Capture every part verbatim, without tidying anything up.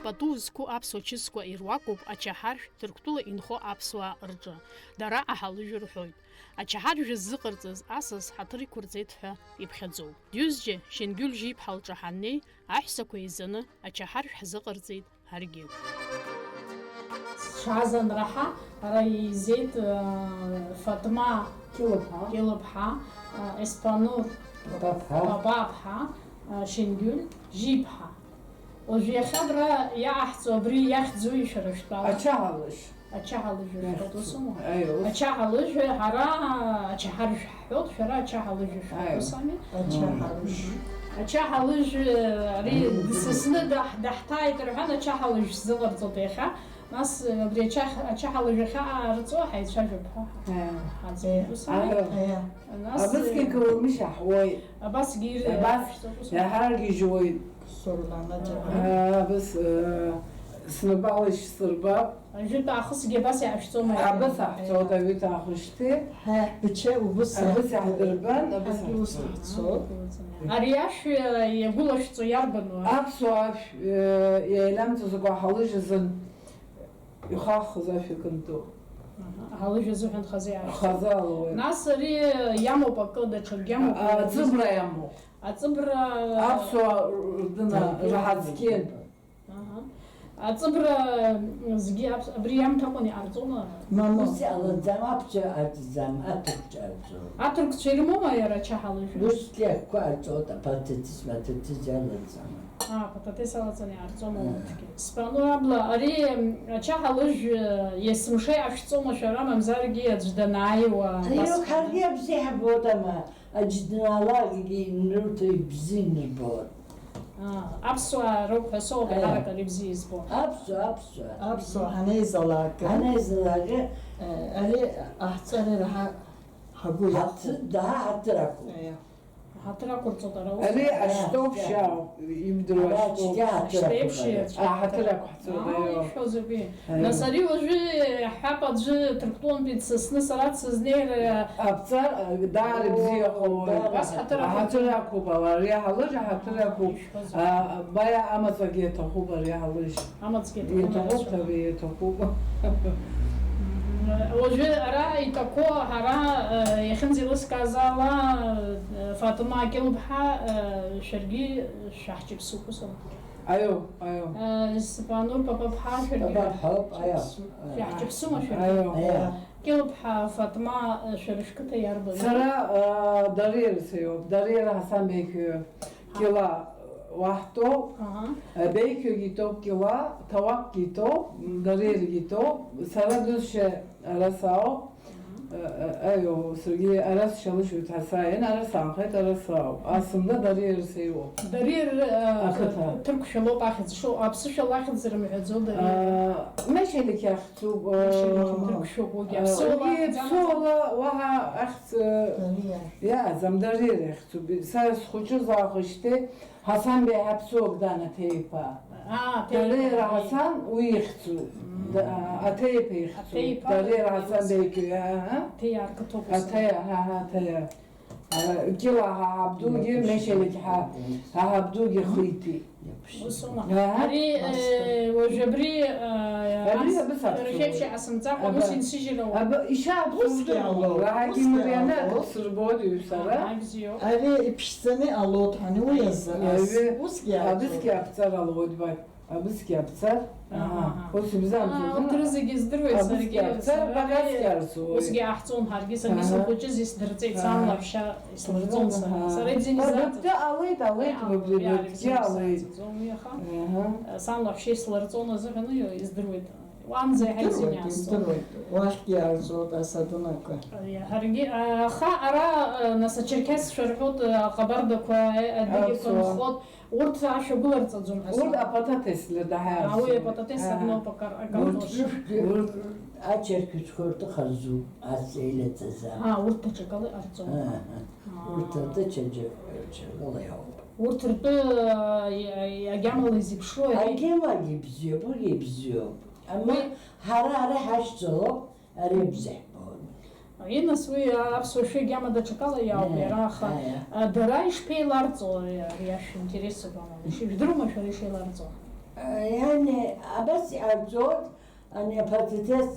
Пату зқәу аԥсуа чысқәа ируакуп ачаҳаршә Ҭырқәтәыла инхо аԥсуаа рҿы. Дара аҳалыжә рҳәоит. Ачаҳаршә ззыҟарҵаз асас ҳаҭыр иқәырҵеит ҳәа иԥхьаӡоуп. Дҩызџьа Шьенгәль Жьиԥҳа лҿы ҳаннеи, аҳәсақәа еизаны ачаҳаршә ҳзыҟарҵеит ҳаргьы. Сшааз анраҳа, ара еизеит, э, Фатма Кьылыԥҳа. Кьылыԥҳа, э, Еспанур Папаԥҳа. Папаԥҳа, э, Шьенгәль Жьиԥҳа. Уажә иахьа абра иаҳҵо абри иахьӡуи шәара шәтәала? Ачаҳалыжә. Ачаҳалыжә шәҳәоит, усума? Аио, ус. Ачаҳалыжә, ҳара ачаҳаршә ҳҳәоит, шәара ачаҳалыжә шәҳәоит, аио, усами? Ачаҳалыжә. Ачаҳалыжә, ари дсасны даҳ-, даҳҭааит рҳәан, ачаҳалыжә сзыҟарҵоит иахьа. Нас, абри ачаҳ-, ачаҳалыжә ахьаа рҵо ҳаицәажәап ҳәа. Аио. Ҳаӡбеит, усами? Аио. Аио. Нас, абысгьы кылмышь аҳуеит. Абасгьы ир-, абас иаҳаргьежьуеит. Сурлана џьара. Абас, э, снапала ишсырбап. Ажәытә аахысгьы абас иаашәҵома? Абас аҳҵоит, аҩыҭ аахышьҭи. Ҳа, ҳбыча убыс. Абас иаҳдырбан, абас ҳаргьы ус ҳаҳҵоит. Ҳаҳҵоит. Ари ашә, э, иагәылашәҵо иарбану? Аԥсуа ашә, э, иаиламҵо закәу ҳалыжь азын. Ихаххыз ашәа кынту. Аҳа, аҳалыжә азыҳәан хазы иаашьҭ. Хазы алоуеит. Нас ари иамоуп акы, даҽакгьы амоуп. А, аҵыбра иамоуп. Аҵыбра. Аԥсуаа рдына, аҵыбра раҳаӡгьы. Аҳа. Аҵыбра згьы аԥс-, абри иамҭакәан иҟарҵома? Мамоу. Ус иҟалаӡам, аԥсуа аӡӡам, аҭырқәцәа рҿы. Аҭырқәцәа ирымоума иара ачаҳалыжә? Ус иахьқәа аҿоуп, апататис, мататис иалаӡам. Аа, апататис алаҵаны иаарҵома, аа, урҭгьы? Сбану абла, ари, м, ачаҳалыжә, м, есымша иаашәҵома шәара, мамзаргьы аӡә данааиуа? Аио, абас ҳаргьы абзиа ҳбоит, ама, аӡә данаалакгьы инрылҭо ибзианы ибоит. Аа, аԥсуаа роуп ҳәа соуп, аио, еиҳарак ари бзиа избо. Аԥсуа, аԥсуа. Аԥсуа ҳанеизалак. Ҳанеизалак. Э, ари аҳҵәара ҳа-, ҳагәы иахәоит. Ҳаҭ-, даа ҳаҭыр ақәуп. Аио. Ҳаҭыр ақәырҵоит ара ус. Ари ашьтоуп, шьа, имдыруа ара ашьтоуп. Цәгьа ҳаҭыр ақәуп. Ашьтеиԥш ара. Иацәшәа. Аа, ҳаҭыр ақәҳҵоит, аа, аио. Ишәҳәозеи? Аио. Нас ари уажәы иаҳҳәап аӡәы Ҭырқәтәылантәи дсасны сара дсызнеир, э, абҵар, э, даара ибзиахоит. Даара. Убас ҳаҭыр ақәуп. Аҳаҭыр ақәуп, ала, ари аҳалыжь аҳаҭыр ақәуп. Ишәҳәозеи? А, абаиа амаҵагьы иаҭахуп ари аҳалыжь. Амаҵгьы аҭахуп, иаҭахуп, рацәа. Ҭабиа иаҭахуп. Уажәы ара иҭаху, ҳара, э, иахьынӡеилыскааз ала, э, Фатума Кьылыԥҳа, э, шәаргьы шәаҳҷыԥсуп, ус аума? Аио, аио. Э, Сапанур Папаԥҳа, шәаргьы Папаԥҳоуп, аио. Шәаҳҷыԥсума шәаргьы? Аио. Аио. Кьылыԥҳа Фатума, э, шәара шәқыҭа иарбан? Сара, э, Дариа сиоуп, Дариа Ҳасан Беиқьиа. Кьыла уаҳтәоуп, аҳа, Беиқьиагьы итәоуп Кьыла, Ҭауакгьы итәоуп, Дариаргьы итәоуп, сара дызшьа ара саауп, аҳа, э, э, аио, саргьы ара сшьалыжьуеит ҳәа сааин, ара саанхеит, ара саауп. Асында Дариар сеиуоуп. Дариар, э, ақыҭа. Ҭырқәшәа лоуп ахьӡ шоу, аԥсышәала ахьӡ рымҳәаӡо Дариар. Э, Мешелек иахьӡуп, э, Мешелек ҭырқәшәоуп уигьы, э, аԥсыуала уигьы ахьӡ амаӡам. Аԥсыуала уаҳа ахьӡ, э, Дариар. Иаӡам, Дариар иахьӡуп. Са схәыҷыз аахышьҭи, Ҳасан Беи Ҳаԥсуа Гдана Ҭеиԥа. Аа, Ҭеиԥа. Дареира Ҳасан уи ихьӡуп. Мм. Да, Аҭеиԥа ихьӡуп. Аҭеиԥа. Дареира Ҳасан Беи Кьиа, аҳа. Ҭеиа арқыҭоуп. Аҭеиа, аҳа, аҳа, Аҭеиа. Э, Кьыла Ҳа-, Ҳабдугьы, Мешелек Ҳа-, Ҳа-, Ҳабдугьы хитит. Ус аума? Аҳа. Ари, э, уажә абри, э, абри ас-, абыс аԥсуа. Рахьеиԥш иҟасымҵакәа, аба-, ус инсыжьыр ауа. Аба-, ишьа аԥсуа. Усгьы ала, раҳагьы усгьы мырианы ала. Акы сырбоит, ҩсара. Аҳа, бзиоуп. Ари иԥшӡаны алоҭ, ҳани уи азы, ас, аҩы, усгьы аҵоуп. Абысгьы аԥҵара луеит, баҭ, абысгьы аԥҵар. Аҳа, аҳа. Ус ибзамҵоз, аа, урҭ рызегьы здыруеит, абысгьы саргьы, аԥҵар, сара баҟазгьы арҵоит. Усгьы аҳҵом ҳаргьы, саргьы, аҳа, сынхәыҷыз исдырҵеит, сан, аҳа, лаҳәшьа ислырҵон сара. Аҳа. Сара ибзианы исаҵоит. Быԥсы алеит, алеит, аиа, быԥсы, иара быԥсы алеит. Исымсааӡаӡом уи, аха, аҳа, сан лаҳәшьа ислырҵон азыҳәан, исдыруеит. Уанӡа иаҳа ибзианы иаасҵон. Идыруеит, идыруеит. Уахьгьы иаарҵоит асадунақәа. Ари, ҳаргьы, аха ара, нас ачерқьесцәа рҳәоит, аҟабардақәа, адгьылқәа, аԥсуаа, нхоит, урҭ ашәа гәыларҵаӡом ҳәа. Урҭ сҳәоит. Апататес лыдаҳа. А, уи арҵоит. Апататес, а, одно пока, а, урҭ, картошка. Урҭ ачерқьесқәа ртәы хазуп, ас еилаҵазар. А, урҭ даҽакала иҟарҵом. А, а. А. Урҭ ртәы даҽаџьа-, даҽакала иҟоуп. Урҭ ртәы, а, и-, а, агьамала изеиԥшроу ари? Агьамагьы бзиоуп, уигьы бзиоуп. Ами, уи ҳара ара ҳашьцылоуп, ари абзиа ҳбоит. Инас уи аԥсуа шәы агьама даҽакала иаауп, э, иара, аха, э, э, дара ишԥеиларҵо, ари ашәа интересуп, ама, ишәдыруама шәара ишеиларҵо? Иани абас иҟарҵоит, ани апататес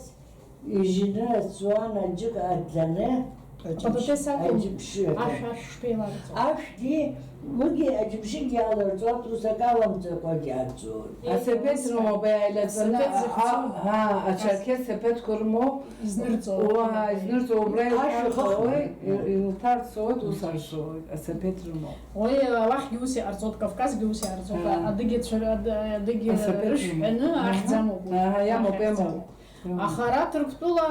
ижьны, ацуан аџьыка аӡаны, Апататес акәым, аџьыԥшьы. Ашә, ашә шԥеиларҵо? Ашәгьы, уигьы аџьыԥшьыгьы иаларҵоит, ус акы аламҵакәагьы иарҵоит. Асапеҭ рымоуп, аилаҵаны, асапеҭ зыхьӡу. А, а, ачарқьес сапеҭқәа рымоуп. Изнырҵо. Уа, изнырҵо, убра ашә илҭарҵоит, ихыхуеит. Ил-, илҭарҵоит, ус арҵоит, асапеҭ рымоуп. Уи, Аллахгьы ус иҟарҵоит, Кавказгьы ус иҟарҵоит, Ҳа. Адыгьацәа, ад-, адыгьа Асапеҭ рышәҳәаны рымоуп. Ахьӡ амоуп уи. Аҳа, иамоуп, ахьӡ иамоуп. Амоуп. Аха ара Ҭырқәтәыла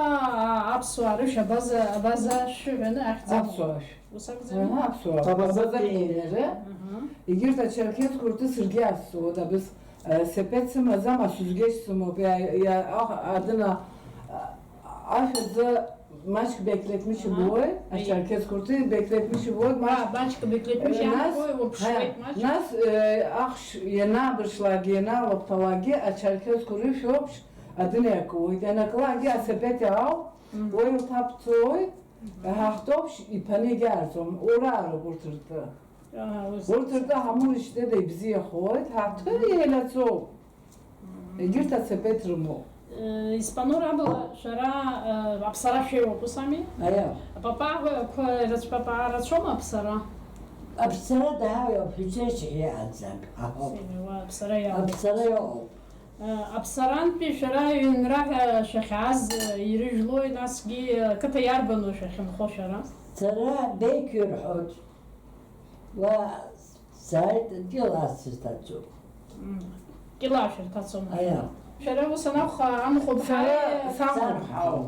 аԥсуаа рышә абаза, абаза шәҳәаны ахьӡ амоуп. Аԥсуаа шә-. Ус акәӡами? Аҳа, аԥсуаа. Абаза абаза пеинеры. Пеинеры. Аҳа. Егьырҭ ачарқьесқәа ртәы саргьы аԥсуоуп, абас, э, сапеҭ сымаӡам, асузгьеч сымоуп, иа-, иа-, ах-, адына, а-, ашә аӡы Маҷк беклетмичи Аҳа. Буои, Аиеи. Ачарқьесқәа ртәы беклетмичи буоит, ма-, А, маҷк беклетмичи Э, нас, аҳкуеи, уаԥшуеит, ҳа, маҷк. Нас, э, ахш ианаабыршлакгьы, ианаалаԥҭалакгьы, ачарқьесқәа рышә еиԥш адын иакуеит. Ианакылакгьы асапеҭ иаауп, Мгм. Уи илҭаԥҵоит, Мгм. Ҳа ҳтәоуп, иԥаны егьаарҵом. Ураароуп урҭ ртәы. Аҳа, ус. Урҭ ртәы ҳамурышьҭыда ибзиахоит, ҳаҭыр еилаҵоуп. Егьырҭ ацепет рымоуп. Э, Испанор абла шәара, э, аԥсара шәеиуоуп, ус ами? Аиа. Апапаақәа рацәа-, папаа рацәоума аԥсара? Аԥсара даауеи, аԥҳәысеиԥш иаанӡак. Аҳоуп. Сеиуа, аԥсара иауеит. Аԥсара иоуп. Э, аԥсарантәи шәара ҩынра ҳәа шәахьааз, э, ирыжәлои, насгьы, э, қыҭа иарбану шәахьынхо шәара? Сара Беқь ирҳәоит. Уа сааит, Кьылаа сырҭаҵоуп. Мм. Кьылаа шәырҭацома? Аиа. Шәара ус анакәха, анхәыԥҳа Сара санхәыԥҳауп.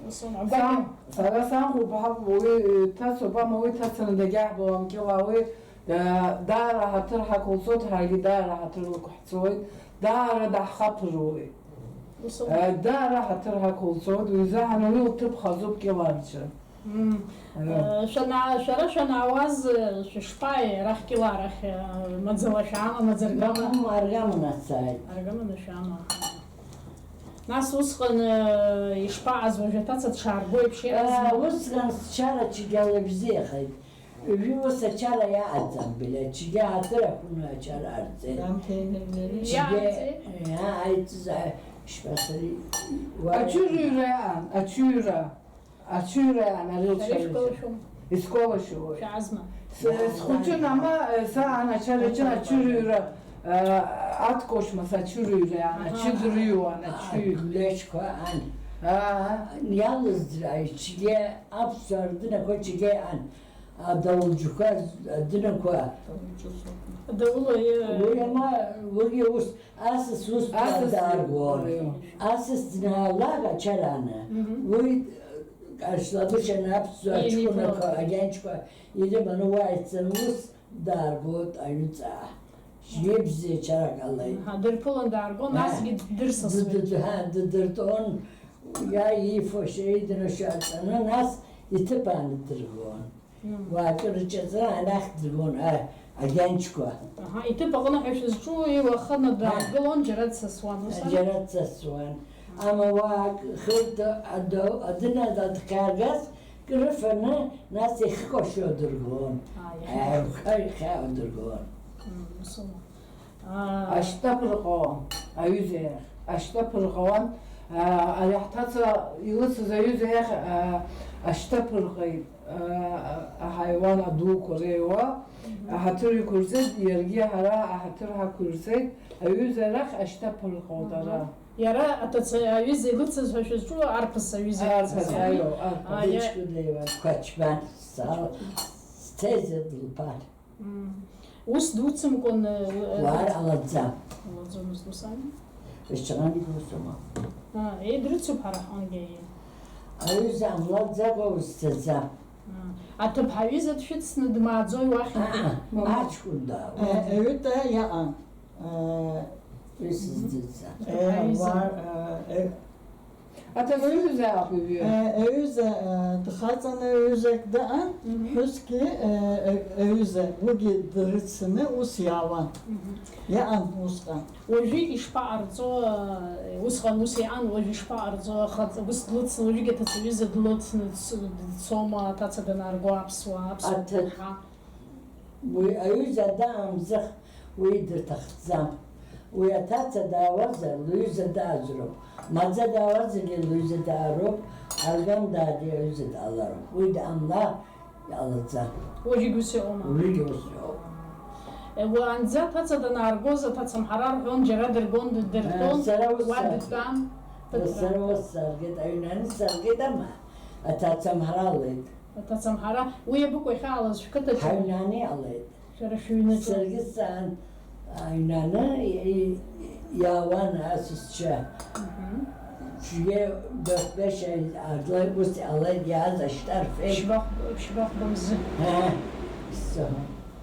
Ус ана-, Сан-, агәаҟ- сара санхәыԥҳауп, уи, э, ҭацоуп, ама уи ҭацаны дагьаҳбауам, Кьылаа уи, э, даара ҳаҭыр ҳақәылҵоит, ҳаргьы даара ҳаҭыр лықәҳҵоит, даара даҳхаԥыруеит. Ус ана- Э, даара ҳаҭыр ҳақәылҵоит, уи изаҳан уи лҭыԥ хазуп Кьылаа рҿы. Мм. Ара. Э, шәана-, шәара шәанаауаз, э, шәышԥаи, арахь Кьылаа рахь, э, маӡала шәаама, маӡа аргама? Мам, аргаманы сааит. Аргаманы шәаама, аҳа. Нас усҟан, э, ишԥаҟаз, уажә аҭаца дшаарго еиԥш иҟазма? Э, усҟан счара цәгьала ибзиахеит. Уажәы ус ачара иаҟаӡам, бля, цәгьа ҳаҭыр ақәны ачара арҵеит. Цәгьа, иааӡеит? Иааиҵаз, ишԥасыри, уа- Ачырҩра иаан, ачырҩра. Ачыра ари анарылшарыжьы. Шәара ишәколашәом? Исколашәоит. Шәаазма? С-, схәыҷын, ама, са аначараҿы ачырыҩра, э, аткошма сачырыҩра, аха, ачыдырҩуан, ачыҩ. Агәлешқәа ан. Аа. Иалызра ичгьы аԥсуаа рдынақәа ҷгьы ан. Адауџьқәа, адынақәа. Адаула, э, Уи ама, уигьы ус Асас ус Асас дааргон. Уаҩы. Асас днаалага чарана. Мгм. Уи, э, ашлабышьа аԥсуа Ииҭо. Ҷкәынақәа, агьанчқәа ирыманы уа ицаны ус дааргоит аҩыҵаа. Жьыбзиа чарак ала. Аҳа, дырԥылан дааргон, Аҳ. Насгьы дырсасуеит. Д-, д-, д-, ҳа, ддыртәон, иа ифошәа, идношәа аҵаны, нас иҭыԥ ааны дыргон. Мм. Уаатәы рыҷаӡа анахь дыргон, а, агьанчқәа. Аҳа, иҭыԥ аҟны ҳәа шәызҿу, уи уахынла даагылон, џьара дсасуан, ус ами? Џьара дсасуан. Ама уа хырда адо-, адына дадхьаргаз, крыфаны, нас ихыкәашо дыргон. А, ихыкәашо. Аиха, ихьао дыргон. Мм, ус аума? Аа. Ашьтәа ԥырҟауан, аҩыза иахь. Ашьтәа ԥырҟауан, аа, ари ҳҭаца илыцыз аҩыза иахь, аа, ашьтәа ԥырҟеит, аа, аҳаиуан адуқәа реиуа, мгм, аҳаҭыр иқәырҵеит, иаргьы ҳара аҳаҭыр ҳақәирҵеит, аҩыза арахь ашьтәа ԥырҟауан, мгм, ара. Иара аҭаца-, аҩыза илыцыз ҳәа шәызҿу, арԥыс аҩыза илыцыз, арԥыс, ами? Аио, арԥыс. Аа, иа- Дыҷкәын днеиуан, Қәачбан, сал-, сҭеиз дылԥан. Мм. Ус дуцымкәан, э, Уаар э, ҟалаӡам. Ҟалаӡомызт, ус ами? Ишьҭахьҟа иусума? А, еи, дрыцуп ҳара ҳҟынгьы, еи. Аҩыза амлаӡакәа узцаӡам. А, аҭыԥҳа аҩыза дшәыцны дмааӡои уахь? Аҳ, мама, аҷкәын даауеит. Э, аҩыта иаҟан. Э, Исыздырӡа. Аҭыԥҳа аҩыза. Э, уа, э, э, Аҭацаҩыза аҳәаҩы. Э, аҩыза, э, дхаҵаны аҩызак дыҟан, мгм, ԥҳәысгьы, э, э, аҩыза, уигьы дрыцны ус иаауан. Мгм. Иаан усҟан. Уажәы ишԥаҟарҵо, э, усҟан ус иаан, уажәы ишԥаҟарҵо, ахаҵа ус длыцны, уажәыгьы аҭацаҩыза длыцны дц-, дцома, аҭаца данаарго аԥсуаа, аԥсуаа Аҭаҭ-, ҳа. Уи аҩыза даамзых, уи дырҭахӡам. Уи аҭаца даауазар, лҩыза дааӡроуп. Маӡа даауазаргьы лҩыза даароуп, арган даагьы аҩыза даалароуп. Уи даамла иҟалаӡам. Уажәгьы ус иҟоума? Уажәгьы ус иҟоуп. Е, уаанӡа аҭаца данааргоз, аҭацамҳара рҳәон, џьара дыргон, дыртәон, Сара ус уа сар-, дытәан, сара ус саргеит, аҩнаны саргеит, ама аҭацамҳара алеит. Аҭацамҳара, уи абыкәу иахьаалаз шәқыҭаҿы? Ҳаҩнаны иҟалеит. Шәара шәыҩнаҿы? Саргьы сцан, аҩнаны и-, и-, иаауан асасцәа. Мгм. Цәгьа дыртәашьа адлеи ус иҟалеит, иааз ашьтәа рфеит. Ԥшьба-, ԥшьба хәба мзы. Ҳа, исҳәо.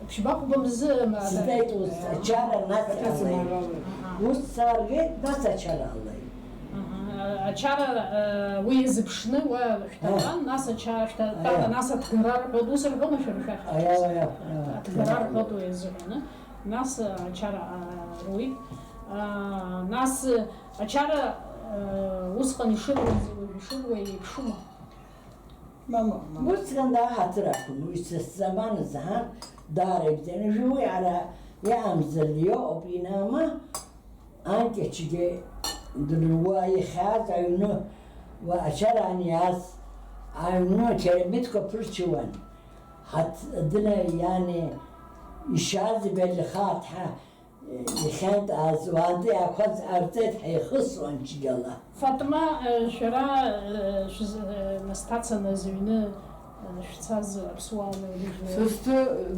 Ԥшьба хәба мзы, ма-, Сдеит ус, ачара нас иҟалеит. Аха. Ус саргеит, нас ачара алеит. Аҳа, ачара, э, уи иазыԥшны уа шәҭатәан, Аиа. Нас ачара шәҭатәан, Аиа. Нас аҭгара рҳәоит, ус рҳәома шәара шәахь? Аиа, аиа, аиа. Аҭгара рҳәоит уи азыҳәаны. Нас, э, ачара, э, руит. Э, нас, э, ачара, э, усҟан ишыруаз, уажә ишыруа еиԥшума? Мама, мама. Усҟан даҳаҭыр ақәын, уи са сзаманаз, ҳа, даара ибзиан. Уажәы уи ара иаамзар иоуп, инама, Анкьа ачагьы дырҩуа ихьааз аҩны, уа ачара аниас, аҩны ақьармитқәа ԥырчуан. Ҳаҭ-, дына иани ишьааз ибелихаат ҳа, ихьантә ааз уаанӡа иаақәаз ҟарҵеит, ҳаихысуан цәгьала. Фатма, э, шәара, э, шәз-, э, насҭацаны зыҩны, э, шәцаз аԥсуаа унарыжәлеит? Састы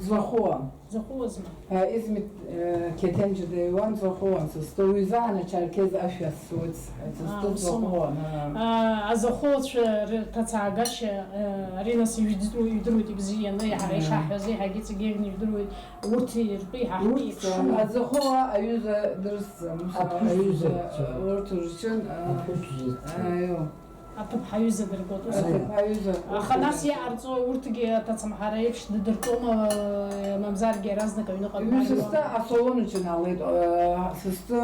Ӡахуан. Ӡахуазма? Э, Измит, э, Кеҭенџьада иуан Ӡахуан, састы уи заан ачарқьез ашәа ссуеит сҳәеит, састы Аа, усома? Ӡахуан, аа. Аа, азахуацәа рҭацаагашьа, э, ари нас ижәдыруа-, ижәдыруеит ибзианы, иаҳа Аа. Ишаҳҳәаз, еиҳагьы ҵегьы ижәдыруеит, урҭ иртәы иҳаҳтәы Урҭ еиԥшума? Азахуа аҩыза дрысӡам, ус Аԥҳәыс аҩыза, зыцәшәо. Урҭ рҿын, аа, Аԥҳәыс зыцәшәо. Аио. Аҭыԥҳаҩыза дыргоит, ус. Аҭыԥҳаҩыза. Аха нас иҟарҵо, урҭгьы аҭацамҳара еиԥш дыдыртәома, мамзаргьы иаразнак аҩныҟа Ҩы дмааиуа? Састы асалон аҿы иналеит, э, састы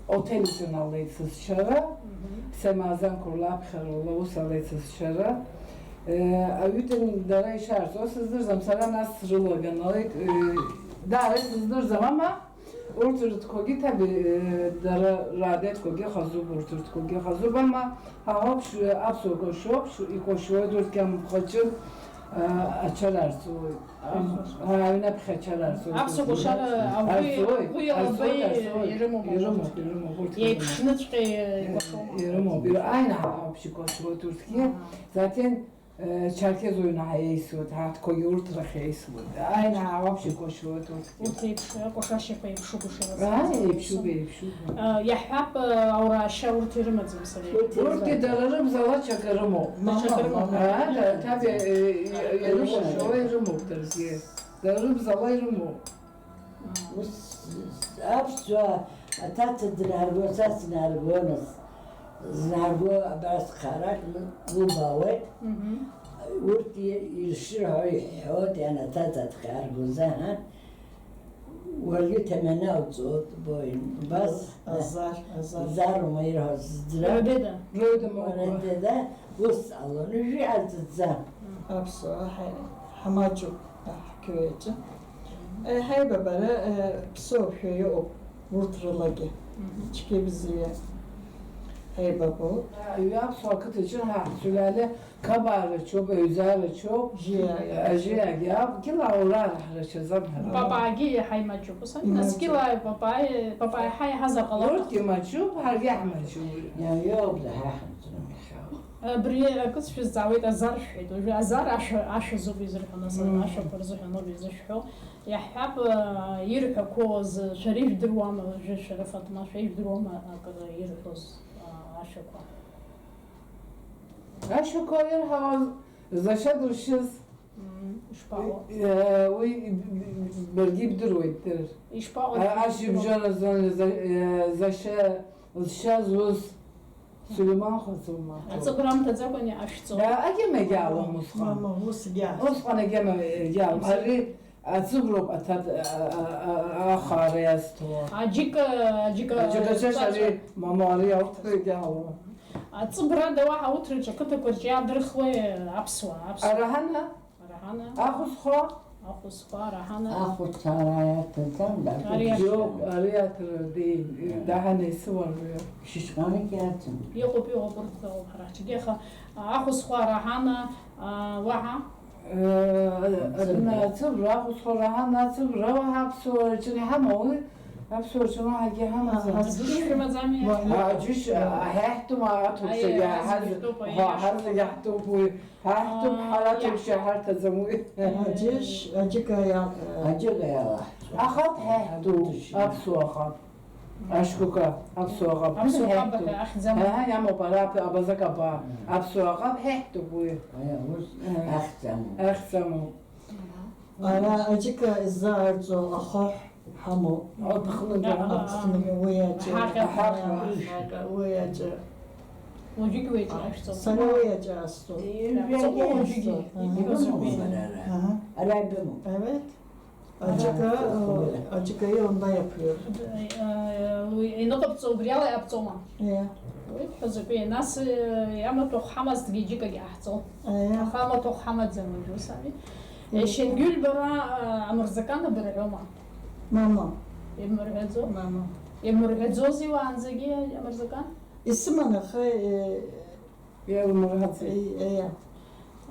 отель аҿы иналеит сасцәара, Мгм. Семазан Курла аԥхьарала ус алеит сасцәара. Э, аҩыџьагь дара ишаарҵо сыздырӡом, сара нас срылаган алеит, э, даара исыздырӡом, ама Урҭ ртәқәагьы ҭабе-, дара радетқәагьы хазуп, урҭ ртәқәагьы хазуп, ама ҳа ҳауп, аԥсуа кәашоуп, икәашоит урҭгьы амхаҿы, а, ачара арҵоит. Ам-, Ахәац. А, аҩнаԥхьа ачара арҵоит. Аԥсуа кәашара агәы, Арҵоит, агәы иалаба арҵоит, арҵоит. Ирымоуп, Ирымоуп, урҭ. Ирымоуп, урҭ Иеиԥшныҵәҟьа ирымоуп. Ирымоуп, ир-, аинаҳа ауп икәашоит урҭгьы. Аҳа. Затем Э, Черкес уҩны ҳаиеисуеит, ҳарҭқәагьы урҭ рахь еисуеит. Аинаҳа вообще кәашоит урҭгьы. Урҭ еиԥш-, акәашашьақәа еиԥшуп ишыҟаз. Аа, еиԥшуп, еиԥшуп. Э, иаҳҳәап, э, аураашьа урҭ ирымаӡам, сара. Урҭ Урҭгьы ирымаӡам. Дара рыбзала ҽакы рымоуп. Даҽакы рымоуп. Аа, да-, ҭабиа, э, э, ирыкәашо ирымоуп даргьы. Дара рыбзала ирымоуп. Ус аԥсуаа аҭаца днарго, са снаргоназ, знарго абас харак лыбаауеит. Мгм. Урҭ и-, ишырҳәо иҳәоит, ианаҭаҵ дхаргозаҳан, уаргьы ҭаменауҵоит, боин, убас Азар, азар. Зарума ирҳәоз ӡра. Радеда. Радеда. Радеда, ус ала, уажәы иҟарҵаӡам. Аԥсуаа ҳа-, ҳамаҷуп, ҳқьуеиҿы. Еҳ, аибабара, э, ԥсоушәа иҟоуп урҭ рылагьы. Мгм. Цәгьа-бзиа аибабоуп. Аҩы аԥсуа ақыҭаҿы ҳа ҳцәгьала қабаа рацәоуп, аҩӡа рацәоуп. Жьиа. Ажьиагьы ауп, кьыла аура ҳрацәаӡам ҳара. Папаагьы иаҳа имаҷуп. Ус ами, нас Имаҷуп. Кьыла папаа, папаа иаҳа иаҳазар ҟалап. Урҭ имаҷуп, ҳаргьы ҳмаҷуп. Иаҩоуп, ҳа ҳамҵрым иахьа. Абри акы сшәызҵаауеит, азар шәҳәеит. Уажәы азар ашәа, ашәа азоуп изырҳәо, нас, Мм. Ашәақәа рзыҳәаноуп изышәҳәо. Иаҳҳәап, а, ирҳәақәоз, шәара ижәдыруама, уажәы шәара Фатма, шәа ижәдыруама акы ирҳәоз, а, ашәақәа? Ашәақәа ирҳауаз, зашьа дыршьыз. Мм, ишԥаҟоу? Э, уи б-, б-, баргьы ибдыруеит, дыр. Ишԥаҟоу? А, ашьыбжьон азын за-, э, зашьа, зшьа зуз Сулейман Хазума. Аҵыгәра амҭаӡакәан иҟашәҵо. Да, агьама егьаалам усҟан. Мама, усгьы ас. Усҟан агьама егьаалам. Ари аҵыгәроуп аҭат-, а, а, а, а, ахаара иазҭо. Аџьыка, аџьыка, Аџьыка ҿаҿа. Ари, мама, ари ауҭра егьаалам. Аҵыгәрада уаҳа урҭ рҿы ақыҭақәа рҿы иаадырхуеи аԥсуаа, аԥсуаа? Араҳана? Араҳана. Ахәыцхәа? Ахәыцқәа раҳаны. Ахәыцқәа ара иаҭаӡам, даҳәа. Ари иахь. Иоуп, ари аҭара ди-, даҳаны исыуан уи. Шьыжьҟарагьы аӡам. Иҟоуп, иҟоуп, урҭ ыҟоуп ҳара ҳҿгьы, аха, а, ахәыцқәа раҳаны, а, уаҳа? Э, ацыбра, ахәыцқәа раҳаны ацыбра уаҳа аԥсуараҿы иҳамоуи? Аԥсуараҿы уаҳагьы иҳамаӡам. Аӡәы шәымаӡами? Уа-, аӡәы ш-, аҳәа иаҳтәума аҭоуп, аиеи, зегьы аҳа зегьы ҳаз-, ҳтәуп, аиеи, ҳа-, ҳа зегьы ҳтәуп уи. Ҳа ҳтәуп, ҳара ҭыршьа ҳарҭаӡам уи. Аџьыш, аџьыка иа-, аџьыка иалаҳҵо. Ахаб ҳа иаҳтәуп, аԥсуа ахаб. Ашкәакәа, аԥсуа ахаб. Аԥсуа ахаб ҳәа ахьӡ амоуп. Аҳа, иамоуп, ара абаза каба. Аԥсуа ахаб ҳа иаҳтәуп уи. Аиа, ус, аҳа, ахьӡ амоуп. Ахьӡ амоуп. Ара аџьыка изаарҵо ахаҳә ҳамоуп. Аԥхныҟәа. Аԥхныҟәа уи аҿы. Аҳаҟьа. Аҳаҟьа. Аҳаҟьа, уи аҿы. Уажәыгь уи аҿы ашәҵом. Сара уи аҿы астәоуп. Ҩажәа. Астәоуп уажәыгьы. Аҳа. Ибымоуп. Ара, ара ибымоуп. Абет? Аџьыка, аџьыка иоума иаԥҩыр? Уи иныҟабҵо убри ала иаԥҵома? Иа. Уи ԥхьаӡатәи, нас, э, амаҭәахә ҳамазҭгьы џьыкагьы ҟаҳҵон. Аиа. Аха амаҭәахә ҳамаӡам уажәы, ус ами? Иа. Э, Шьангәыль бара, э, амырзакан абырҳәома? Мама. Ибмырҳәаӡо? Мама. Ибмырҳәаӡози уаанӡагьы амырзакан? Исыман, аха, э, Иалмырҳацеит. Э, э, иа.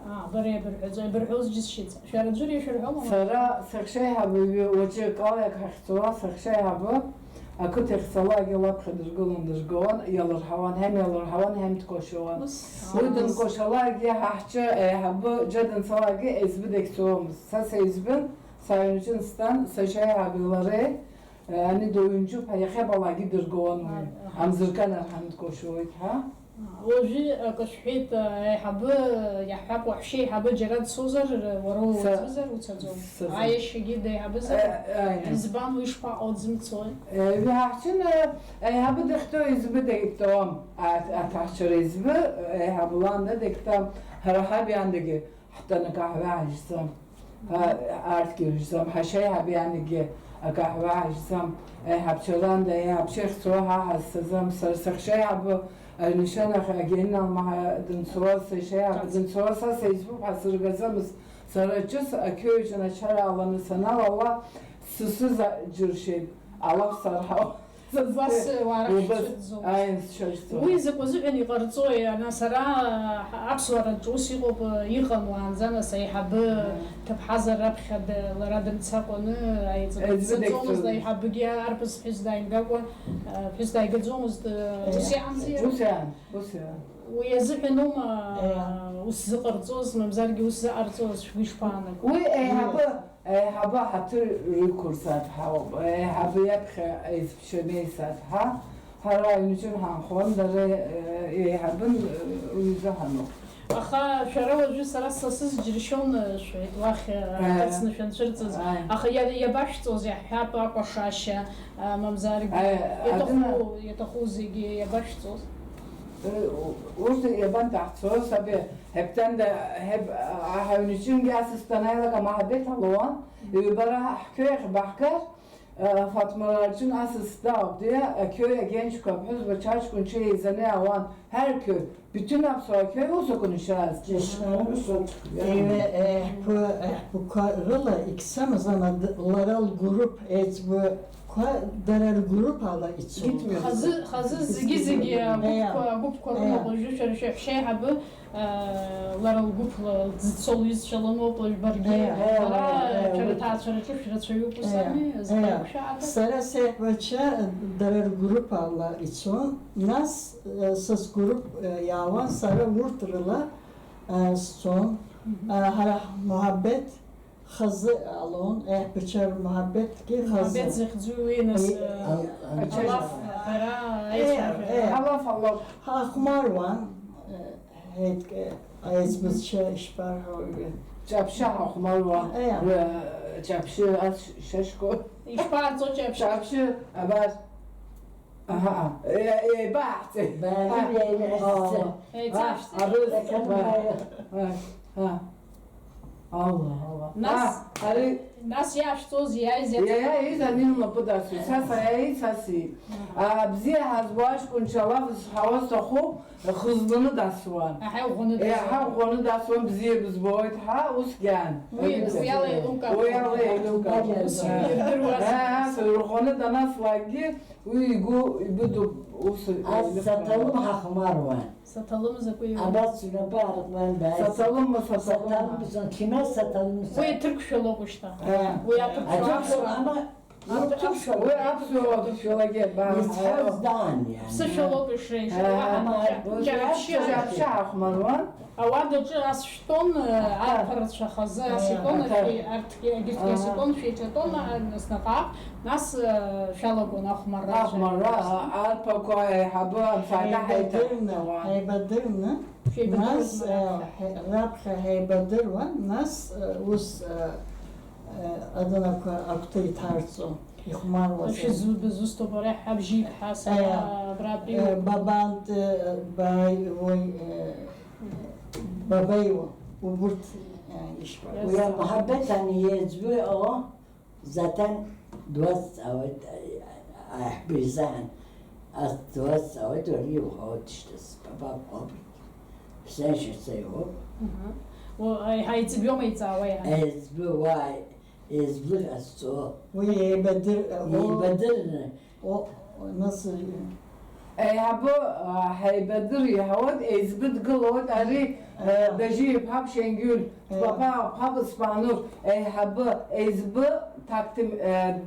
Аа, бара иабырҳәаӡо, иабырҳәоз џьысшьаӡа. Шәара ӡәыр ишәырҳәома? Сара сахьшеиҳабы уаҵәы акалаиак ҳахьцауа, сахьшеиҳабы ақыҭахь цалакгьы лаԥхьа дыргылан дыргауан, иалырҳауан, ҳәа иалырҳауан, ҳәа дкәашауан. Ус. Уи дынкәашалакгьы ҳа ҳҿы аиҳабы џьа данцалакгьы аиҵбы дахьцауамызт. Са саиҵбын, сааҩнаҿын стәан, сашьеиҳаби лареи, э, ани доуҩнҿуп ҳәа иахьабалакгьы дыргауан уи. Аҳ, аҳ. Амзырканар ҳәа дкәашоит ҳәа. Уажәы акы шәҳәеит, аиҳабы, иаҳҳәап, уаҳәшьеиҳабы џьара дцозар, уара уаҵәызар уцаӡом. Сцаӡом. Аиашьагьы деиҳабызар? Э, э, аиа. Избан, уи шԥаҟоу, дзымцои? Э, уи ҳахьчын, э, аиҳабы дахьтәоу избы деиҭауам. А-, аҭаҳцәара избы, аиҳабы ланда деиҭам, ҳара ҳаб иандагьы ҳтәаны акаҳуа ҳажьӡом. Ҳа, арҭгьы рыжьӡом, ҳашьеиҳаб ианагьы акаҳуа ҳажьӡом. Аиҳабчаранда, аиҳабча ихьӡуа ҳа ҳазцаӡом. Сара сахьшеиҳабы, Арнишанахь агенерал маҳа дынцоз, сашьеиҳабы дынцоз, са сеиҵбуп ҳасыргаӡомызт. Сара ҿыц ақьоуеиҿы ачара аланы саналала, сысызаџьыршьеит, алаф сарҳауа. Убас, э, уара убас, шәцәырҵӡомызт. Аин, сшәырҵӡом. Уи закә азыҳәан иҟарҵои? Ана сара, а, аԥсуараҿы ус иҟоуп, а, иҟан уаанӡа, нас аиҳабы, а, ҭыԥҳазар раԥхьа д-, лара дымцакәаны, аиҵбы, аиҵбы дцаӡомызт, дагьцомызт. Аиҳабыгьы арԥыс ԥҳәыс дааимгакәа, а, ԥҳәыс дааигаӡомызт, а, ус иаанзи? Ус иаан, ус иаан. Уи азыҳәаноума, а, ус зыҟарҵоз, мамзаргьы ус заҟарҵоз шәгәы ишԥаанаго? Уи аиҳабы. Аиҳабы ҳаҭыр рықәырҵап ҳауп, аиҳабы иаԥхьа аиҵбы шамеисап ҳәа, ҳара аҩнҿыр ҳаанхон, дара, э, еиҳабын, э, уи изыҳәаноуп. Аха шәара уажәы сара са сызџьыршьон, э, шәҳәеит, уахь, э, аиа, аҭыҵны шәанцәырҵыз. Аиа. Аха иа-, иабашәҵоз, иаҳҳәап, акәашашьа, э, мамзаргьы, аиа, иаҭаху, адына, иаҭаху зегьы иабашәҵоз? Э, у-, урҭ иабанҭаҳцоз, абе, Ҳаԥҭанда, ҳаԥ-, аҳаҩнчынгьы асасцәа анааилак амаҳабеҭ ҳалуан, ҩбара ҳқьоу иахьбаҳгар, Фатмара аҿын асас даауп, ди, ақьоу агьенчқәа, аԥҳәызба чаҷкәын ҽеи еизаны иаауан, ҳарқьоу, биҭын аԥсуа ақьоу ус акәын ишааз. Џьашьа, ус акәын. Еиуе, еҳ-, ҳәа-, еҳәақәа рыла егьцамыз, ана д-, лара лгәыруп, еиҵбы Қәа дара ргәыруп ала ицоит. Хазы, хазы зегьы-зегьы агәыԥқәа, агәыԥқәа рымоуп, уажәы шәара шәеиҳабы, э, лара лгәыԥ ла-, дзыццо лҩызцәа лымоуп, уажә баргьы, э, э, бара, э, шәара, э, аҭаацәараҿы шәрацәаҩуп, ус ами? Э, э, зегьы шәаага. Сара сеиҳабацәа дара ргәыруп ала ицон, нас, э, са сгәыруп, э, иаауан, сара урҭ рыла, э, сцон. Мгм. Э, ҳара ҳмуҳабеҭ Хазы алон, еҳ, бычча рмуҳабеҭгьы хазы. Муҳабеҭ захьӡу уи, нас, э, ал-, алаф, ҳәара, э, аицәажәара. Э, алаф, алаф. Ҳахәмаруан, э, ҳеидк-, э, аиҵбызшәа ишԥарҳәо, э. Ҷаԥшьа ҳахәмаруан, э, э, ҷаԥшьы ас шьашько. Ишԥарҵо ҷаԥшьы? Ҷаԥшьы, абас. Аҳа, е-, еибаҳҵеит. Баали, еибаҳҵеит. Еиҵаҳҵеит. Абас, абас. Ала, ала. Нас? А, ари, Нас иаашәҵоз, иааиз, иац- Иа-, иааиз ани лнапы дасуеит. Са сааиит, са сиит. Аха. А, бзиа ҳазбо аҷкәынцәа алаф зҳәауа сҭахуп, хызланы дасуан. Аҳа, иӷәӷәаны Еиҳа дасуан. Ӷәӷәаны дасуан, бзиа бызбоит ҳәа, усгьы аан. Уи, уи ала еилукаауан. Уи ала еилукаауан. Ус ирдыруаз. Ус. Еҳ, ус ирӷәӷәаны данаслакгьы, уи игәы ибыдуп, ус. Ас саҭалым ҳахәмаруан. Саҭалым закәи? Абас снапы аарҟәуан, дааит. Саҭалымма, саҭалымма. Саҭалым, сон, кина саҭалым, уи са- ҭырқәшәалоуп шьҭа. Э. Уи аҭырқәшәала. Аҭырқәшәала, ама, аҭырқәшәала. Уи аԥсуа, аԥсуалагьы, ба, ицҳаз даан, иан. Ԥсышәалоуп ишреиша, э, уаҳа ама, ҷа-, уи ҷаԥшьа. Ҷаԥшьа ҳахәмаруан. Ауадаҿы ас шәтәон, э, аҭырқәшәа хазы ас, э, итәон, аҭыр-, шәи-, арҭгьы, егьырҭгьы ас, э, итәон, шәеиҿатәон, э, нас наҟ-ааҟ, нас, э, шәалагон ахәмарра. Ахәмарра, а-, арԥақәа, аиҳабы, амсааҭ ҳаибадырны, ҳаиҭаҳәауан. Ҳаибадырны. Шәеибадыруаз, нас, ма раԥхьа? Э, раԥхьа ҳаибадыруан, нас, э, ус, э, э, адунақәа агәҭа иҭарҵо, ихәмаруаз. Шәызу-, бызусҭоуп, ара ҳабжьы иԥҳа, сара, э, абра, э, Бабант, э, Баиуеи, э, Бабаиуа, убырҭ, э, ишԥа-, уи амҳабеҭ ани еиҵбы, о, Заҭан дуазҵаауеит, аиҳабы изаан, ас дуазҵаауеит, уара иуҳәауеит шьҭа, сбабап, Хәсен шьаца иоуп. Мгм. Уа, аиҳа еиҵбҩома иҵаауа иаҳа? Еиҵбы, уа, еиҵбы ҟазҵо. Уи еибадыр-, о, еибадырны. О, нас, э, Еиҳабы, а, ҳаибадыр иаҳауеит, еиҵбы дгылоит, ари, э, Аиҳа. Дажьи иԥҳа Ԥшьангьыл, Аиҳа. Ԥапа, ԥапа Спанур, еиҳабы, еиҵбы, ҭакҭим, э,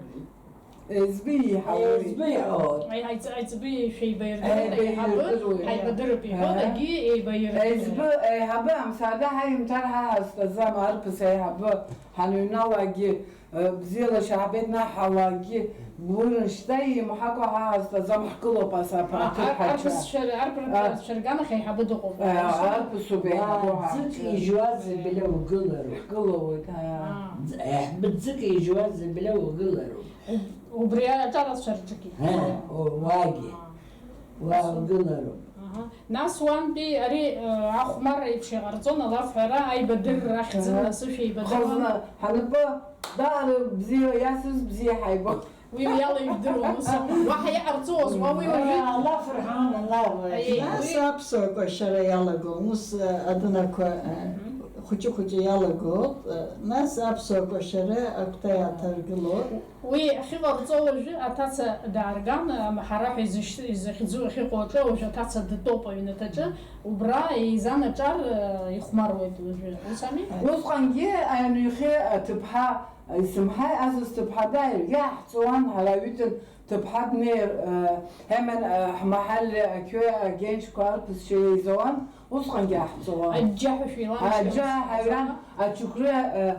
еиҵбы иаҳауеит. Еиҵбы иаҳауеит. Аи-, аиҵ-, аиҵбы шәеибаирдыруеит, еиҳабы, еибаирдыруеит. Ҳаибадырып иҳәон, Аиҳа. Егьи еибаирдыруеит. Еиҵбы, еиҳабы, амсааҭ ҳаимҭар ҳа ҳазтәаӡам, арԥыс еиҳабы, ҳаныҩналакгьы, Бзиала шәаабеит, наҳ алаагьы гәырын, шьҭа имҳәакәа ҳа ҳазтәаӡам, ҳгылоуп ас аԥа-, А, аҭыԥ ар-, ҳача. Арԥыс шәыр-, арԥ-, А. Шәырган ахь еиҳабы дыҟоуп. А, арԥысуп еиҳабы. А, ҳа ӡык ҳача. Ижьуаз бля угылароуп. Ҳгылоуеит, а. А. Ӡ-, еиҳабы ӡык ижьуаз бля угылароуп. Убри аҿарацәа рҿгьы. Ҳа, о, уагьы. А. Уа угылароуп. Аҳа. Нас уантәи ари, э, ахәмарра еиԥш иҟарҵон, алафҳәара, аибадырра ахьӡын, Аҳа. Насышә еибадыруан. Хазна, ҳанапы даара бзиа иасыз бзиа ҳаибо. Уи иала ижәдыруан, ус аума? Уаҳа иҟарҵоз, уа уи уажәы? Алаф рҳәон, алаф. Аиеи, Нас уи аԥсуа кәашара иалагон, ус, э, адунақәа, э, Мгм. Хәыҷы-хәыҷы иалагон, э, нас аԥсуа кәашара агәҭа иааҭаргылон. Уи ахьыҟарҵо уажәы аҭаца даарган, ҳара ҳәа изышь-, изыхьӡу ахьыҟоу аҿы, уажәы аҭаца дтәоуп аҩнаҭаҿы, убра еизан аҿар, э, ихәмаруеит уажәы, ус ами? Усҟангьы аҩнҩхьы аҭыԥҳа исымҳаи асас ҭыԥҳа дааир, иаҳҵауан, ҳара аҩыџьагь ҭыԥҳа днеир, э, ҳәа, э, ҳмаҳалле ақьҩы агенчқәа арԥысцәа еизауан, усҟангьы иаҳҵауан. Аџьџьаҳәа шәеилан. Аџьа ҳаҩран, аџьықәреи, э,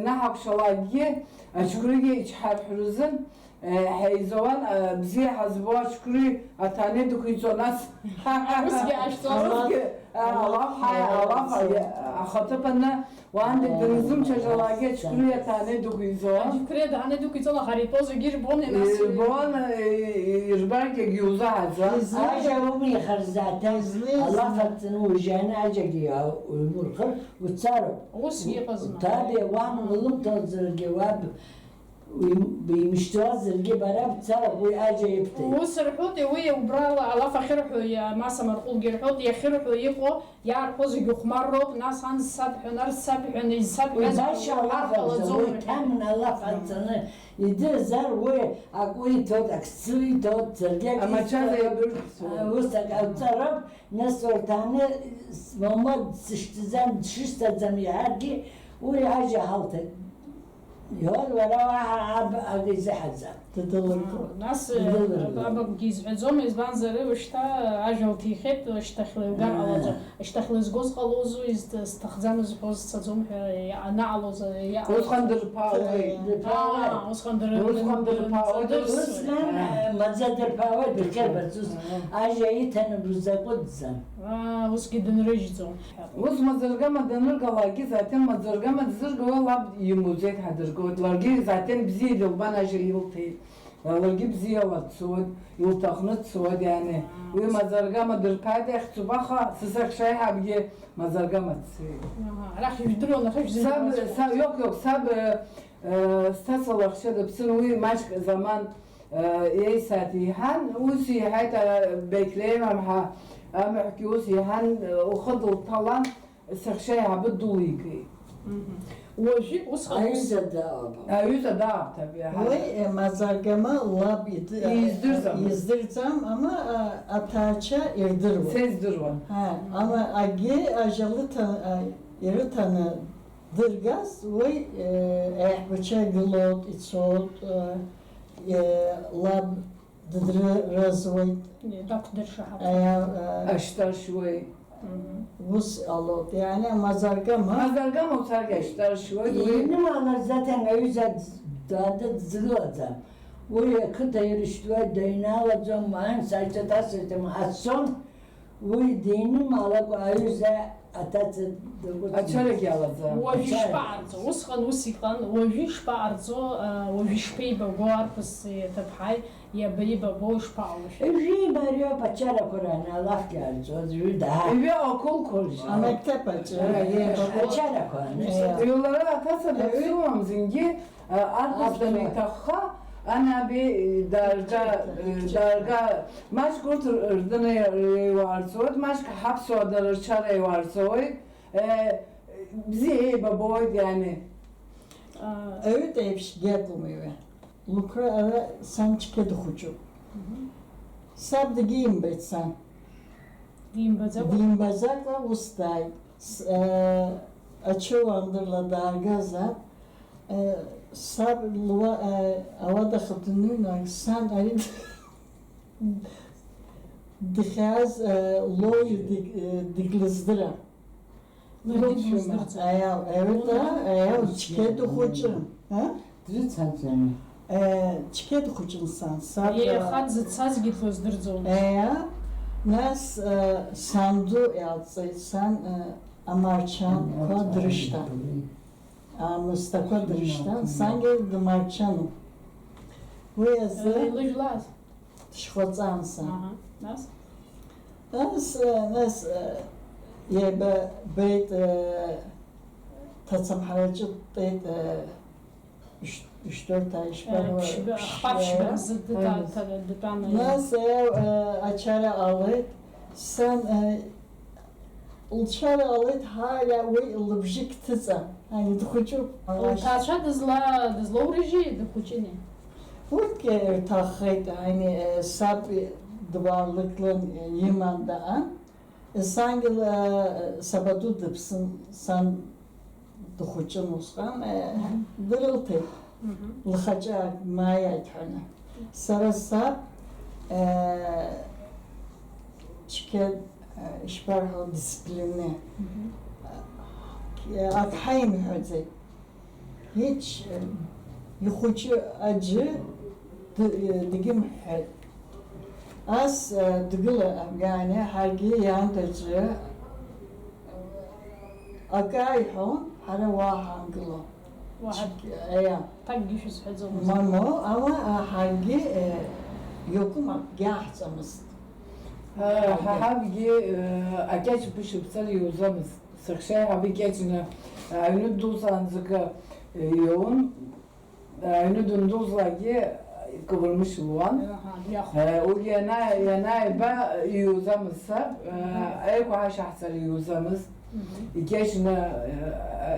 Ианаҳакәшалакгьы, аџьықәреигьы ичҳарҳәрызын, ҳаизауан, бзиа ҳазбо аџьықәреи аҭаанеи дықәиҵон, нас. Усгьы ҟашәҵон. Усгьы, алаф, алаф, алаф, ахаҭыԥаны, уаанӡагь даназымчҳалакгьы аџьықәреи аҭаанеи дықәиҵон. Аџьықәреи аҭаанеи дықәиҵон, аха ара итәоу зегьы ирбон, нас. Ирбон, ирбаргьы акгьы узаҳаӡам. Ажьа умихырзаҭан, алаф аҵаны ужьаны аџьагьы уимырхыр, уцароуп. Усгьы иҟазма? Ҭабиа уан улымҭаӡаргьы, уаб уим-, уимышьҭуазаргьы, бара бцароуп, уи аџьа ибҭеит. Ус рҳәоит, уи убра ала-, алаф ахьырҳәо, иа-, Маса Марҟәылгьы рҳәоит, иахьырҳәо иҟоу, иаарҳәо зегьы ухәмарроуп, нас ан сабҳәон, ар сабҳәон, изсабҳәаз Уи башьа алаф акәӡам, уи ҳәа. Ҭамын алаф анҵаны идырзар, уи ак уиҭоит, ак сцу иҭоит, саргьы ак Амацәаз исҭоит. Еибырҳәсуеит. Ус ак ауҵароуп, нас урҭ аны Мамед дсышьҭаӡам, дшысҭаӡам иҳәаргьы, уи аџьа ҳалҭеит. Иҳәон, уара уаҳа аб-, ак изыҳәаӡам. Ддәылырго. Нас, э, Ддәылырго. Аб-, аб-, акгьы изҳәаӡом, избанзар, уи шьҭа ажәа лҭихьеит, шьҭахьла илгар Аа. ҟалаӡом. Шьҭахьла изгоз ҟалозу, изҭ-, зҭахӡам зҳәоз сцаӡом ҳәа иа-, анаҟалоз, иа-, Усҟан дырԥаауеит. Дырԥаауеит. Аа, усҟан дыр-, Усҟан дыр-, дырԥаауеит. дырҵадырсуеит. Усҟан, Аа. э, маӡа дырԥаауеит, дырхьырбарц ус. Аа. Ажьа иҭаны рзакәыӡӡам. Аа, усгьы дынрыжьӡом. Ус Маӡыргама даныргалакгьы, Заҭен Маӡыргама дзыргауа лаб имуӡеит ҳадыргылоит. Ларгьы Заҭен бзиа дылбан ажьа илҭеит. Ларгьы бзиала дцоит, илҭахны дцоит, иани. Уи Маӡыргама дырԥааит, иахьӡуп, аха сысахьшаиҳабгьы Маӡыргама дцеит. Аҳа, арахь ижәдыруан, аха Саб, ижәдыруан. са-, иоуп, иоуп, саб, э, Э, сҭаца лаҳәшьа дыԥсын, уи маҷк заман, э, еисааит иҳан, ус иҳәеит, э, Беклеимам ҳа амаҳәгьы ус иҳәан, э, ухы дылҭалан, саҳәшьа еиҳабы дулигеит. Мгм. Уажәы усҟан ус аҩыза даабап. Аҩыза даабҭап, иаҳа. Уи, э, Мазаргама лаб ид-, э, издырӡам. Издырӡам, ама, э, аҭаача ирдыруан. Са издыруан. Ҳа, ама агьи ажьа лыҭа-, э, ирыҭаны дыргаз, уи, э, еиҳабацәа гылоит, ицоит, э, э, лаб дыдрыразуеит. Дақәдыршаҳаҭуп. Аиа, э, ашьтаршьуеит. Мгм. Ус ҟалоит. Иани амазаргама. Мазаргама уцаргьы ашьтаршьуеит. Уи инымалар заҭан аҩыза дада дзылаӡам. Уи ақыҭа ирышьҭуеит, дыҩналаӡом, маан саиҵаҭасырҭам, ацон. Уи динымалакәа аҩыза аҭаца дакәыҵ. Ачарагь алаӡам. Уажә ишԥаҟарҵо? Усҟан ус иҟан, уажәы ишԥаҟарҵо, а, уажәы ишԥеибаго арԥыси аҭыԥҳаи, иабеибаго ишԥаҟалои? Ижәибариоуп ачарақәа раны алафгьы аарҵоит, ижәи даа. Ижәи аколқәа рҿы. Амектеб аҿы. Ачарақәа раны. Иулара аҭаца дацуам зынгьы. Арԥыс даниҭахха, ани аби даарга, даарга, маҷк урҭ рдәы неиуаарцоит, маҷк ҳаԥсуаа дара рчара еиуаарцоит, бзиа еибабоит, иани. Аҩыт еиԥшгьы акәым уи. Лықәра ара сан цқьа дыхәыҷуп. Саб дагьимбеит сан. Димбаӡакәа? Димбаӡакәа ус дааит. С-, э, ачыуандырла дааргазар, э, саб луа-, э, ауадахь дныҩналан, сан ари дхьааз, э, лоуи дыг-, э, дыглыздыра. Ларгьы длыздырӡом. Аиау, аиута, аиау, цқьа дыхәыҷын, а? Дрыцҳаӡами? Э, цқьа дыхәыҷын сан, саб, еиха дзыцазгьы длыздырӡом. Еиа, нас, э, санду иалҵит, сан, э, амарчанқәа дрышьҭан. Амысҭақәа дрышьҭан, сангьы дмарчануп. Уи азы, э, илыжәлаз? Дшхәаҵан сан. Аҳа, нас? Нас, э, нас, э, иеибабеит, э, ҭацамҳараҿы дтәеит, э, Ишт-, ишдырҭа, ишбару, ԥшьба, ԥшьба, хԥа ԥшьба рзы дыта-, ҭа-, дтәан, аиеи. Нас, э, э, ачара ҟалеит. Сан, э, лчара ҟалеит, ҳаи, уи лыбжьы кҭыҵа, ани дхәыҷуп. Лҭаацәа дызла-, дызлоурыжьи, дыхәыҷыни? Урҭгьы ирҭаххеит, ани, э, саб дуаалыклан, э, иман даан. Есангьы ла-, сабаду дыԥсын, сан дыхәыҷын усҟан, э, дырылҭеит. Мгм. Лхаҿы ак-, маиааит ҳәаны. Сара саб, э, цқьа, э, ишԥарҳәо, дисциплинны. Мгм. Э, ак ҳаимҳәаӡеит. Еч, ихәыҷы аӡәы д-, дагьымҳәҳәеит. Ас, дгыла, иаани, ҳаргьы иаандаҿы акы ааиҳәон, ҳара уа ҳаангылон. Уаҳа Ак-, аиа. Ҭакгьы шәызҳәаӡомызт. Мамоу, ала, а, ҳаргьы, э, иакәым акгьы ааҳҵамызт. Ҳа, ҳа, ҳабгьы, э, акьаҿ бышықәсала иузамызт. Саҳәшьа еиҳабы икьаҿны аҩны ддәылҵаанӡагьы иоун, аҩны дандәылҵлакгьы ковырмышь луан. Аҳа, дҩахо. Уигьы иана-, ианааиба иузамызт саб, аиқәа ҳашьаҳҵара иузамызт, икьаҿны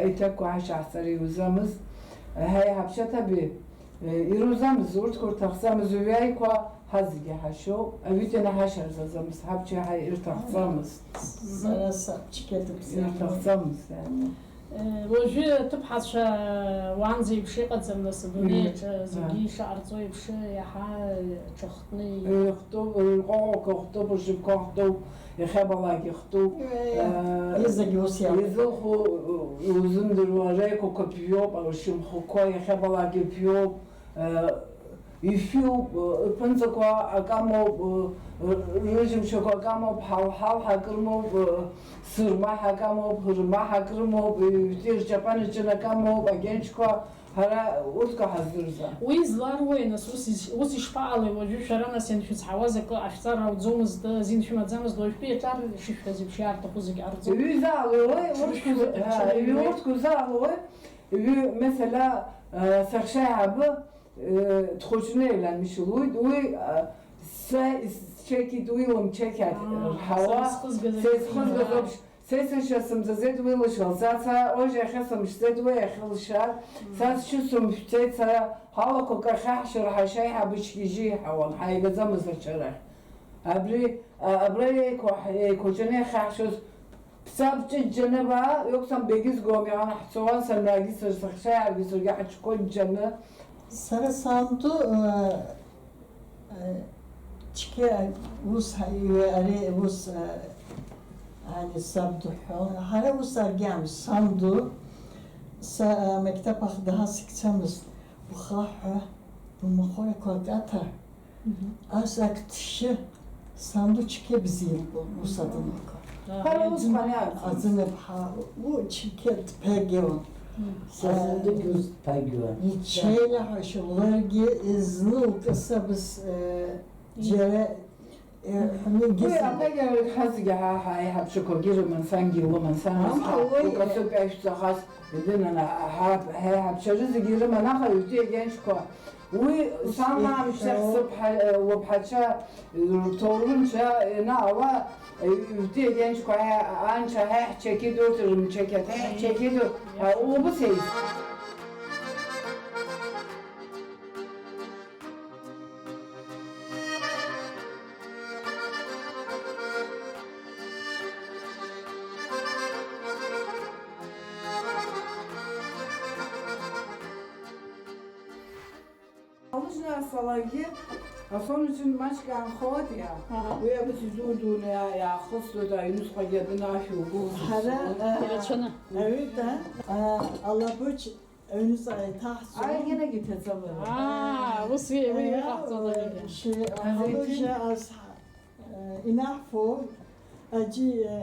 аиҭакқәа ҳашьаҳҵара иузамызт, ҳаиҳабшьа ҭаби. Ирузамыз, урҭқәа рҭахӡамыз, уи аиқәа ҳазегьы ҳашьоуп, аҩыџьа наҳашьарзаӡамыз, ҳабча иаҳа ирҭахӡамыз. Сара сабчкьа дыбзиан. Ирҭахӡамыз, иани. Уажәы аҭыԥҳацәа уаанӡа еиԥш иҟаӡам, нас, адунеи аҿы зегьы ишаҟарҵо еиԥш, иаҳа ҿыхтәны ихтуп, рҟәаҟәақәа хтуп, ршьапқәа хтуп, иахьабалак ихтуп. Иаҳагьы ус иалоуп. Изылху узымдыруа, реиқәақәа ԥжәоуп, ршьамхқәа иахьабалак иԥжәоуп, ишәиуп, рԥынҵақәа акамоуп, рыжьымшьақәа акамоуп, ҳалҳалҳа акырмоуп, сырмаҳа акамоуп, рмаҳа акрымоуп, рҷапан аҿын акамоуп, агьанчқәа. Ҳара урҭқәа ҳаздырӡом. Уи зларуеи, нас, ус иш-, ус ишԥаҟалеи уажәы шәара, нас, ианшәыцҳауаз акы ашәҵар ауӡомызт, азин шәымаӡамызт, уажәтәи аҿар шышәҳәаз еиԥш иаарҭаху зегь ҟарҵо? Ҩыза алоуи, урҭқәа, ҩы-, урҭқәа залоуи, ҩы-, месела, Саҳәшьа аиҳабы дхәыҷны еилан, мшьыл, уи, уи, са исчекит, уи лымчеқьаҭ Аа, рҳауа, са исхызгаз са акгьы исхызгаз имбааит. Ауп, са исышьа сымҵаӡеит уи лышьа, лца, са ожь иахьа сымшьӡеит уи иахьа лшьа, са сшьы сымшәӡеит, сара ҳалақәак ахьаҳшьыр ҳашьа аиҳабы чгьежьы иҳауан, ҳаигаӡамызт ачарахь. Абри, а, абра еиқәа-, еиқәаҵәаны иахьаҳшьоз, бца бҿы џьџьаны баа, ҩоксан бегьызгом, иаҳан ҳцауан, санрагьы сара сахьшаиааргьы саргьы ҳаҽқәа џьџьаны. Сара санду, э, э, чке ус ҳа-, иҩ-, ари ус, э, ани сабду ҳәа, ҳара ус аргьамыз, санду, са, э, мектеп ахь даҳа сыкцамыз, бхаҳәа, бымахәарақәа акаҭа, Мгм. Ас ак дшьы, санду чке бзиан, ус адымақәа. Ҳара усҟан иаацәаз. Аӡынԥҳа, у, чке дԥагьон. Мм. Са сандугь ус дԥагьон. Ичеилаҳәашьа ларгьы изны лкасабыз, э, Мм. џьара, э, Уи ҳәанагьы аԥагьа ҳа зегьы ҳа, ҳа, аиҳабшьақәагьы рыман, сангьы илыман, сан Амма ласҳа, уи лкасоуп иашәҵахаз, идынана, ҳа, ҳа, ҳаиҳабшьа рызегьы ирыман, аха ҩтәи агьаншьқәа Уи сан амшьҭахь сыԥҳа, лыԥҳацәа рҭоурынцәа ианаауа, ҩтәи агьаншьқәа анцәа ҳа ҳчақьыдоу, рымчақьаҭ ҳа ҳчақьыдоу, убыс еиз. Алыжны асалагьы, асоныжын маҷк аанхоит иа. Аҳа. Уи абас идуу-дууны иа-, иаахысуеит, аҩнуҵҟагьы адәы нашәугәылсуеит. Ҳара, а, Ирацәаны. Аҩыда, а, алабыџь аҩныҵҟа иҭаҳҵо. Аиӷьынагь иҭаҵа бара. Аа, ус уи, уи, уи Аиа, ҟаҳҵоит, уи, аиӷьын. Шьи-, Азеиҭын. Алыжа азҳа-, а, инаҳфо, аџьи, а,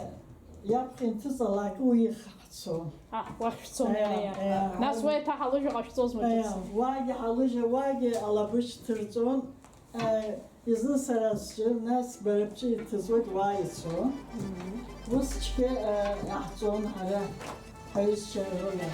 иаԥхьа инҭыҵалак уи ихаҳ-, Цо. Аҳ, уахь шәцон, Аиа, иара, иара. Аиа. Нас уа еиҭа ҳалыжәаҟа шәцозма, Аиа, ҿыц? Уагьы ҳалыжа, уагьы алабыџь ҭырҵон. Аиа, изын сара сҿы, нас бара бҿы иҭыҵуеит, уа ицо. Мгм. Ус цқьа, аиа, иаҳҵон ҳара ҳаҩызцәа рыла.